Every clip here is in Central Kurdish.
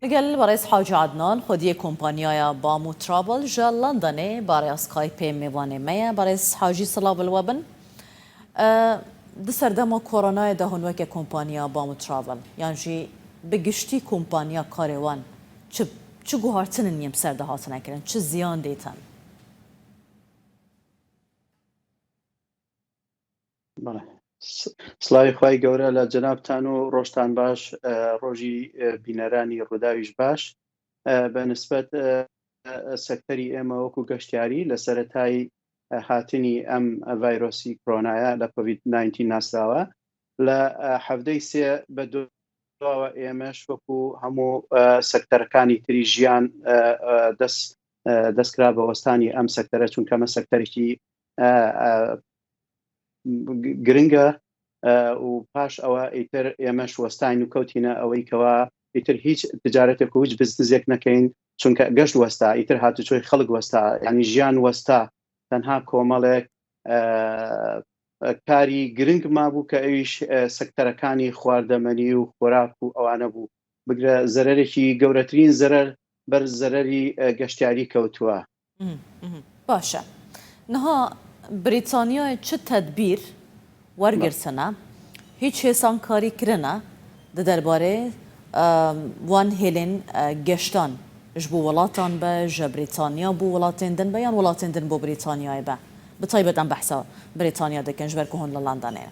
لەگەل بەڕێز حاجی عەدنان خودیێ کۆمپانیایا بامو تراڤڵ ژە لەندەنێ بارێ سکایپێ مێوانێ مەیە. بەڕێز حاجی سڵاو لوە بن. د سەردەما کۆرۆنایێ دا هون وەکێ کۆمپانیا بامو تراڤڵ یان ژی بە گشتی کۆمپانیا کارێ وان چ چ گوهارتنن یێم سەر دا هاتنە کرن چ زیان دێتن؟ بەڵێ سڵاوی خوای گەورە لە جەنابتان و ڕۆژتان باش ڕۆژی بینەرانی ڕووداویش باش بە نسبەت سەکتەری ئێمە وەکو گەشتیاری لە سەرەتای هاتنی ئەم ڤایرۆسی کرۆنایە لە کۆڤید 19 ناسراوە لە حەفتەی سێ بە دواوە ئێمەش وەکو هەموو سەکتەرەکانی تری ژیان دەست دەستکرا بە وەستانی ئەم سەکتەرە چونکە ئەمە سەکتەرێکی گرنگە و پاش ئەوە ئیتر ئێمەش وەستاین و کەوتینە ئەوەی کەوا ئیتر هیچ تجارەتێک و هیچ بزنزێک نەکەین چونکە گەشت وەستا ئیتر هاتوچۆی خەڵک وەستا ینی ژیان وەستا تەنها کۆمەڵێک کاری گرنگ مابوو کە ئەویش سەکتەرەکانی خواردەمەنی و خۆراک و ئەوانە بوو بگرە زەرەرێکی گەورەترین زەرەر بەر زەرەری گەشتیاری کەوتووە. باشە نها بریتانیای چ تەدبیر وەرگرتنە هیچ هێسانکاری کرنە دە دەربارەێ وان هێلێن گەشتان ژ بۆ وڵاتان بە ژە بریتانیا بۆ وڵاتێن دن بە یان وڵاتێن دن بۆ بریتانیای بە بە تایبەت ئەم بەحسا بریتانیا دەکەن ژ بەر کو هون لە لەندەنێ.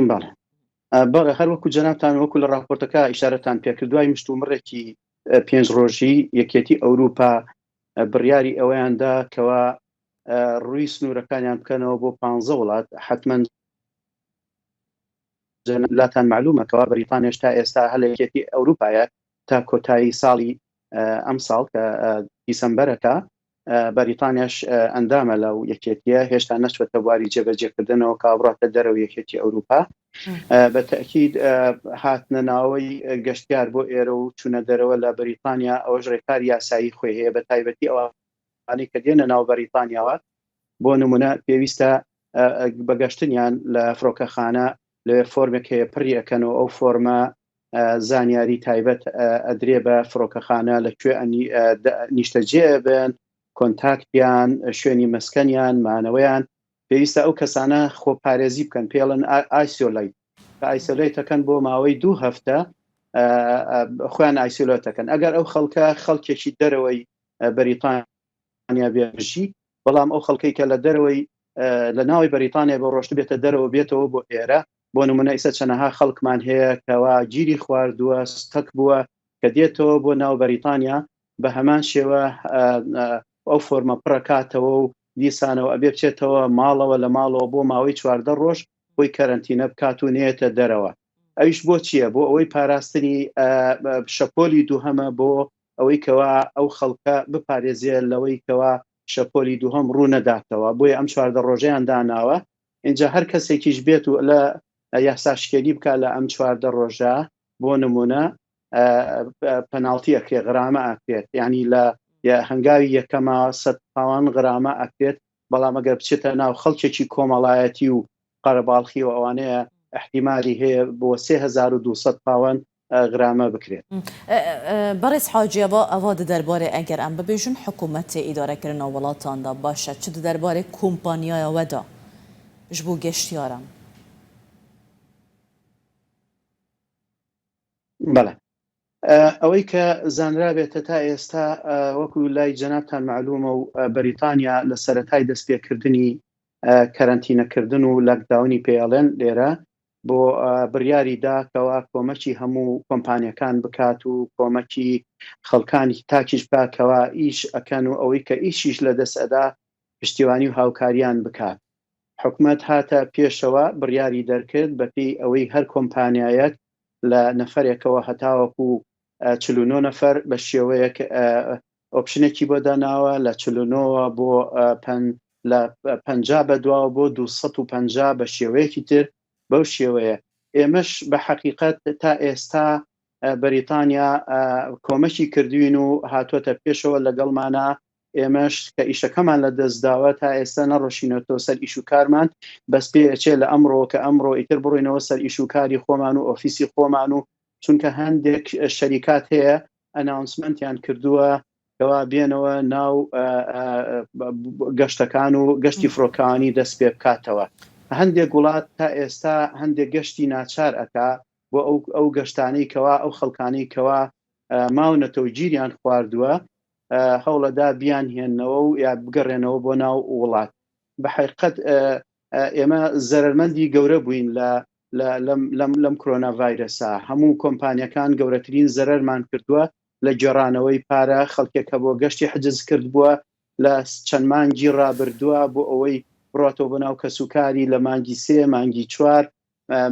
بەڵێ بەڵێ هەر وەکو جەنابتان وەکو لە ڕاپۆرتەکە ئیشارەتان پێکرد دوای مشتومڕێکی پێنج ڕۆژی یەکێتی ئەوروپا بڕیاری ئەوەیان دا کەوا ڕووی سنوورەکانیان بکەنەوە بۆ پ وڵات حتمما لاتان معلومە کەوا بەریتانیاش تا ئێستا هەر لە یەکێتی ئەوروپایە تا کۆتایی ساڵی ئەم ساڵ کە دیسەمبەرەکە بەریتانیاش ئەندامە لەو یەکێتیە هێشتا نەچوەتە بواری جێبەجێکردنەوە کە بڕاتە دەرەوە یەکێتی ئەوروپا بە تەکید هاتنە ناوەی گەشتیار بۆ ئێرە و چوونە دەرەوە لە بەریتانیا ئەوەش ڕێکار یاسایی خۆی هەیە بە تایبەتی ئەوانەی کە دێنە ناو بەریتانیاوە بۆ نمونە پێویستە بە گەشتنیان لە فڕۆکەخانە لەوێ فۆرمێک هەیە پڕی ئەکەن و ئەو فۆرمە زانیاری تایبەت ئەدرێ بە فڕۆکەخانە لە کوێ نیشتەجێ بن کۆنتاکتیان شوێنی مەسکەنیان مانەوەیان پێویستە ئەو کەسانە خۆپارێزی بکەن پێڵن isolate isolate ەکەن بۆ ماوەی دوو هەفتە خۆیان isolate ەکەن ئەگەر ئەو خەڵکە خەڵکێکی دەرەوەی بەریتانیا بێژی بەڵام ئەو خەڵکەی کە لە دەرەوەی لە ناوی بەریتانیا بۆ ڕۆشت بێتە دەرەوە بێتەوە بۆ ئێرە بۆ نمونە ئیسە چەنەها خەڵکمان هەیە کەوا گیری خواردووە stuck بووە کە دێتەوە بۆ ناو بەریتانیا بە هەمان شێوە ئەو فۆرمە پڕەکاتەوە و دیسانەوە ئەبێ بچێتەوە ماڵەوە لە ماڵەوە بۆ ماوەی 14 ڕۆژ خۆی کەرەنتینە بکات و نێتە دەرەوە ئەویش بۆ چییە بۆ ئەوەی پاراستنی شەپۆلی دووهەمە بۆ ئەوەی کەوا ئەو خەڵکە بپارێزێ لەوەی کەوا شەپۆلی دووهەم ڕوو نەداتەوە بۆیە ئەم 14 ڕۆژەیان داناوە ئینجا هەر کەسێکیش بێت و لە یاساشکێنی بکا لە ئەم 14 ڕۆژە بۆ نمونە پەناڵتی ئەکرێ غرامە ئەکرێت ینی لە هەنگاوی یەکەمە سە پاوان غرامە ئەکرێت بەڵام ئەگەر بچێتە ناو خەڵکێکی کۆمەڵایەتی و قەرەباڵخی و ئەوانەیە احتیمالی هەیە بۆ 3200 پاوەن غرامە بکرێت. بەڕێز حاجی ئەڤا ئەڤا دە دەربارەێ ئەگەر ئەم ببێژن حکوومەتێ ئیدارە کرنا وڵاتان دا باشە چ دە دەربارەێ کۆمپانیایا وە دا ژ بۆ گەشتیاران؟ بەڵێ ئەوەی کە زانرابێتە تا ئێستا وەکو لای جەنابتان مەعلومە و بەریتانیا لە سەرەتای دەستپێکردنی کەرەنتینەکردن و lockdown ی پێڵێن لێرە بۆ بڕیاری دا کەوا کۆمەکی هەموو کۆمپانیەکان بکات و کۆمەکی خەڵکانی تاکیش بکات کەوا ئیش ئەکەن و ئەوەی کە ئیشیش لە دەست ئەدا پشتیوانی و هاوکاریان بکات حکومەت هاتە پێشەوە بڕیاری دەرکرد بەپێی ئەوەی هەر کۆمپانیایەک لە نەفەرێکەوە هەتاوەکو 49 نەفەر بە شێوەیەک option ێکی بۆ داناوە لە 49 بۆ لە 50 بەدواوە بۆ 250 بە شێوەیەکی تر بەو شێوەیە ئێمەش بە حەقیقەت تا ئێستا بەریتانیا کۆمەکی کردوین و هاتووەتە پێشەوە لەگەڵمانە. ئێمەش کە ئیشەکەمان لە دەست داوە تا ئێستا نەڕۆشینەوە سەر ئیش و کارمان، بەس پێ ئەچێ لە ئەمڕۆ کە ئەمڕۆ ئیتر بڕۆینەوە سەر ئیش و کاری خۆمان و ئۆفیسی خۆمان و چونکە هەندێک شەریکات هەیە announcement یان کردووە کەوا بێنەوە ناو گەشتەکان و گەشتی فڕۆکەوانی دەست پێ بکاتەوە. هەندێک وڵات تا ئێستا هەندێک گەشتی ناچار ئەکا بۆ ئەو ئەو گەشتانەی کەوا ئەو خەڵکانەی کەوا ماونەتەوە گیریان خواردووە هەوڵەدا بیان هێنەوە و یا بگەڕێنەوە بۆ ناو وڵات. بە حەقیقەت ئێمە زەرەرمەندی گەورە بووین لە لەم لەم لەم کرۆنا ڤایرەسە. هەموو کۆمپانیەکان گەورەترین زەرەرمان کردووە لە گێڕانەوەی پارە، خەڵکێک هەبووە گەشتی حجز کردبووە لە چەند مانگی ڕابردووە بۆ ئەوەی بڕاتەوە بۆ ناو کەسوکاری لە مانگی سێ، مانگی چوار،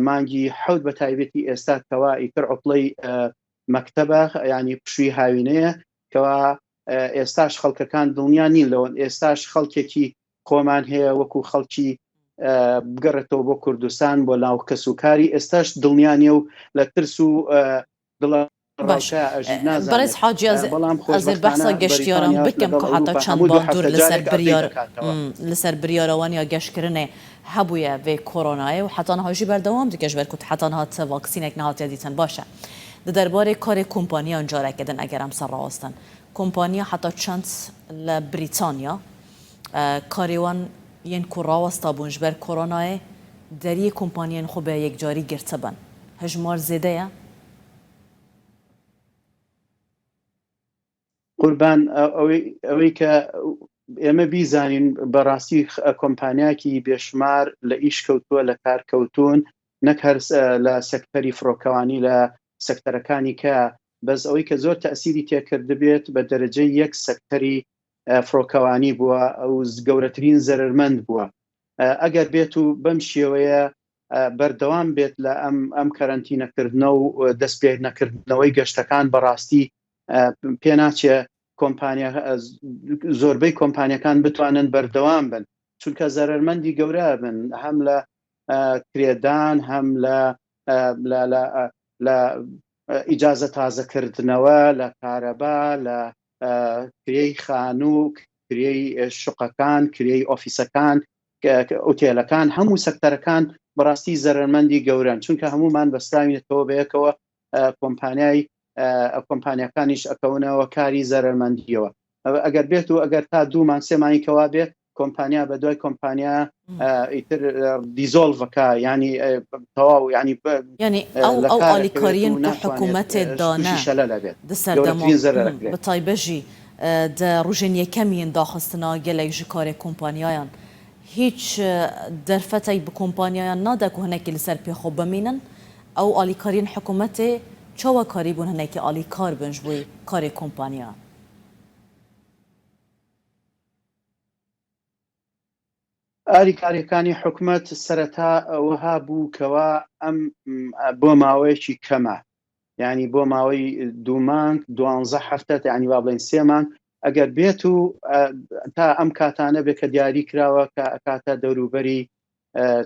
مانگی حەوت بە تایبەتی ئێستا کەوا ئیتر عوتڵەی مەکتەبە یانی پشووی هاوینەیە کەوا ئێستاش خەڵکەکان دڵنیا نین لەوەن ئێستاش خەڵکێکی خۆمان هەیە وەکو خەڵکی بگەڕێتەوە بۆ کوردستان بۆ ناو کەس و کاری ئێستاش دڵنیا نیە و لە ترس و دڵە باش بەڕێز حاجی ئەز ێ بەحسا گەشتیاران بکەم کو حەتا چەند باندور لەسەر بریار لەسەر بریارا وان یا گەشتکردنێ هەبوویە ڤێ کۆرۆنایێ و حەتا نها ژی بەردەوام دکە ژ بەر کو حەتا نها چ ڤاکسینێک نەهاتیە دیتن باشە د دەربارەی کارێ کۆمپانیان جارەکە دن ئەگەر ئەم سەر ڕاوەستن کۆمپانیا حەتا چەند لە بریتانیا کارێ وان yên ku rawesta bûn ji ber koronayê deriyê kompaniyên xwe bi yekcarî girtibin. Hejmar zêde ye? قوربان ئەوەی کە ئێمە بیزانین بەڕاستی کۆمپانیاکی بێشمار لە ئیش کەوتووە لە کار کەوتون نەک هەر لە سەکتەری فڕۆکەوانی لە سەکتەرەکانی کە بەس ئەوەی کە زۆر تەسیری تێکردبێت بە دەرەجەی یەک سەکتەری فڕۆکەوانی بووە ئەو گەورەترین زەرمەند بووە ئەگەر بێت و بەم شێوەیە بەردەوام بێت لە ئەم ئەم کەرەنتینەکردنە و دەست پێ نەکردنەوەی گەشتەکان بەڕاستی پێناچێ کۆمپانیا زۆربەی کۆمپانیەکان بتوانن بەردەوام بن چونکە زەرەرمەندی گەورە بن هەم لە کرێدان هەم لە لە ئیجازە تازەکردنەوە لە کارەبا لە کرێی خانوو کرێی شقەکان کرێی ئۆفیسەکان ئوتێلەکان هەموو سەکتەرەکان بەڕاستی زەرەرمەندی گەورەن چونکە هەمومان بەستراوینەتەوە بەیەکەوە کۆمپانیای کۆمپانیەکانیش ئەکەونەوە کاری زەرەرمەندیەوە ئەگەر بێت و ئەگەر تا دوومان سێمانی کەوا بێت کۆمپانیا بە دوای کۆمپانیا ئیتر dissolve ەکە ینی تەواو ینی ینی ئەو ئەو ئالیکاریەن کو حکوومەتێ دانە di serdema bi taybet jî Di rojên yekem yên daxistina gelek ji karê kompanyayan hîç derfetek bi kompanyayan nade ku hinekî li ser pê xwe bimînin. Ew alîkariyên hikûmetê çawa karîbûn hinekî alîkar bin ji bo karê kompanyayan? ئالیکاریەکانی حکومەت سەرەتا وەها بوو کەوا ئەم بۆ ماوەیەکی کەمە یعنی بۆ ماوەی دوو مانگ دوانزە هەفتە یعنی با بڵێن سێ مانگ ئەگەر بێت و تا ئەم کاتانە بێ کە دیاری کراوە کە ئەکاتە دەوروبەری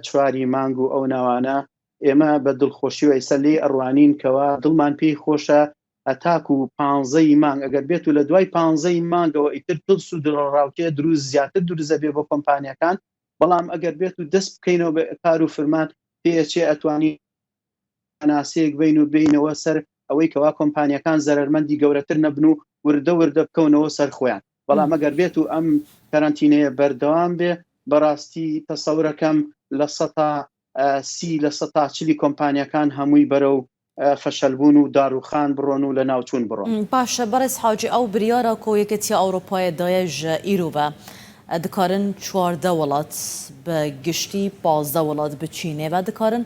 چواری مانگ و ئەو ناوانە ئێمە بە دڵخۆشی و ئیسە لێی ئەڕوانین کەوا دڵمان پێی خۆشە هەتاکو پانزەی مانگ ئەگەر بێت و لە دوای پانزەی مانگەوە ئیتر ترس و دڵەڕاوکێ دروست زیاتر دروست ئەبێ بۆ کۆمپانیاکان بەڵام ئەگەر بێت و دەست بکەینەوە بە کار و فرمان پێچێ ئەتوانی پێناسەیەک بین و بینەوە سەر ئەوەی کەوا کۆمپانیەکان زەرەرمەندی گەورەتر نەبن و وردە وردە بکەونەوە سەر خۆیان بەڵام ئەگەر بێت و ئەم کەرەنتینەیە بەردەوام بێ بەڕاستی تەسەورەکەم 30% 40% کۆمپانیەکان هەمووی بەرەو فەشەلبوون و داڕووخان بڕۆن و لەناوچوون بڕۆن. باشە بەڕێز حاجی ئەو بریارە کو یەکێتیە ئەوروپایە دایە ژە ئیرو ڤە دکارن 14 وڵات بە گشتی 15 وڵات بە چینێ ڤە دکارن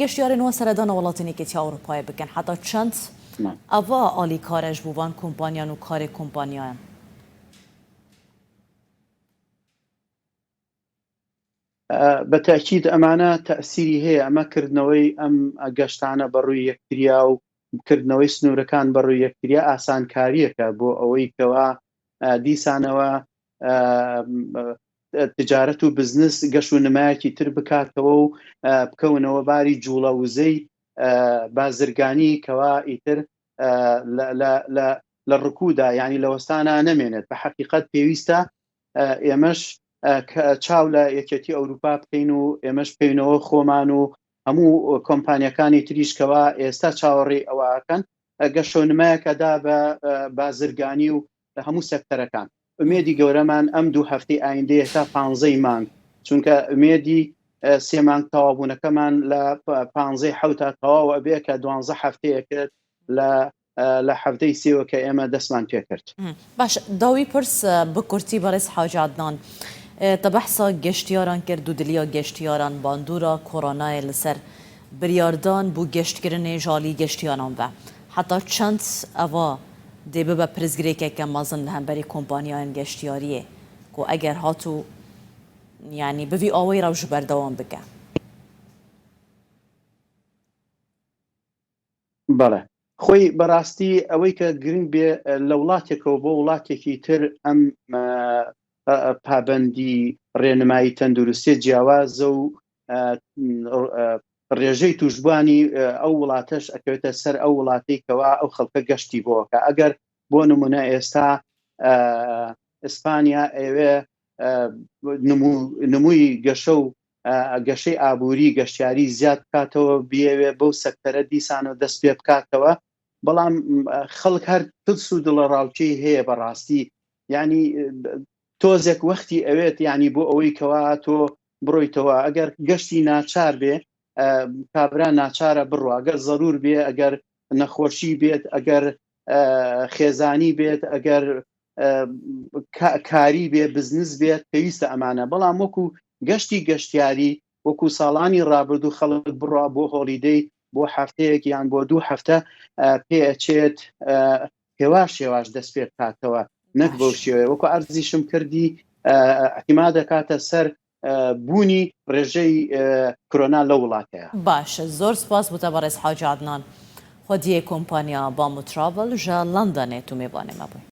گەشتیارێن وە سەردانە وڵاتێن یەکێتیە ئەوروپایە بکەن حەتا چەند ئەڤە ئالیکارە ژ بو ڤان کۆمپانیان و کارێ کۆمپانیایان؟ بە تەئکید ئەمانە تەئسیری هەیە، ئەمە کردنەوەی ئەم گەشتانە بە ڕووی یەکتریا و کردنەوەی سنوورەکان بە ڕووی یەکتریا ئاسانکارییەکە بۆ ئەوەی کەوا دیسانەوە تجارەت و بزنس گەش و نمایەکی تر بکاتەوە و بکەونەوە باری جوڵە وزەی بازرگانی کەوا ئیتر لە. لە ڕکودا یعنی لە وەستانە نەمێنێت بە حەقیقەت پێویستە ئێمەش چاو لە یەکێتی ئەوروپا بکەین و ئێمەش بکەینەوە خۆمان و هەموو کۆمپانیەکانی تریش کەوا ئێستا چاوەڕێی ئەوەکەن گەشەونمایەکەدا بە بازرگانی و لە هەموو سێکتەرەکان. ئومێدی گەورەمان ئەم دوو هەفتەی ئایندەیە تا پانزەی مانگ، چونکە ئومێدی سێ مانگ تەواوبوونەکەمان لە پانزەی حەوتا تەواو ئەبێ کە دوانزە هەفتەیە کرد لە لە حەڤدەی سێوە کە ئێمە دەستمان پێکرد. باش داوی پرس بە کورتی بەڕێز حاجی عەدنان تە بەحسا گەشتیاران کرد دوودلییا گەشتیاران باندورا کۆرۆنایێ لەسەر بریاردان بو گەشتکردنێ ژالی گەشتیاران ڤە حەتا چەند ئەڤا دێ ببە پرسگرێکێکە مەزن لە هەمبەری کۆمپانیایان گەشتیاریێ کو ئەگەر هاتوو یانی بڤی ئاوەی رەوش بەردەوام بکە. بەڵێ خۆی بەڕاستی ئەوەی کە گرنگ بێ لە وڵاتێکەوە بۆ وڵاتێکی تر ئەم پابەندی ڕێنمایی تەندروستی جیاوازە و ڕێژەی توشبوانی ئەو وڵاتەش ئەکەوێتە سەر ئەو وڵاتەی کەوا ئەو خەڵکە گەشتی بۆکە ئەگەر بۆ نمونە ئێستا ئیسپانیا ئەوێ نمووی گەشە و گەشەی ئابووری گەشتیاری زیاد بکاتەوە بیەوێ بەو سەکتەرە دیسانەوە دەست پێ بکاتەوە بەڵام خەڵک هەر ترس و دڵەڕاوکێی هەیە بەڕاستی یعنی تۆزێک وەختی ئەوێت یعنی بۆ ئەوەی کەوا تۆ بڕۆیتەوە ئەگەر گەشتی ناچار بێ کابرا ناچارە بڕوا ئەگەر زەرور بێ ئەگەر نەخۆشی بێت ئەگەر خێزانی بێت ئەگەر کاری بێ بزنس بێت پێویستە ئەمانە بەڵام وەکو گەشتی گەشتیاری وەکو ساڵانی ڕابردوو خەڵک بڕوا بۆ holiday بۆ هەفتەیەک یان بۆ دوو هەفتە پێچێت هێواش هێواش دەست پێ بکاتەوە نەک بەو شێوەیە وەکو ئەرزیشم کردی احتیما دەکاتە سەر بوونی ڕێژەی کرۆنا لە وڵاتەیە. باشە زۆر سپاس بوتە بەڕێز حاجی عەدنان خودیێ کۆمپانیا بامو تراڤڵ ژە لەندەنێ تو مێڤانێ مە بووی.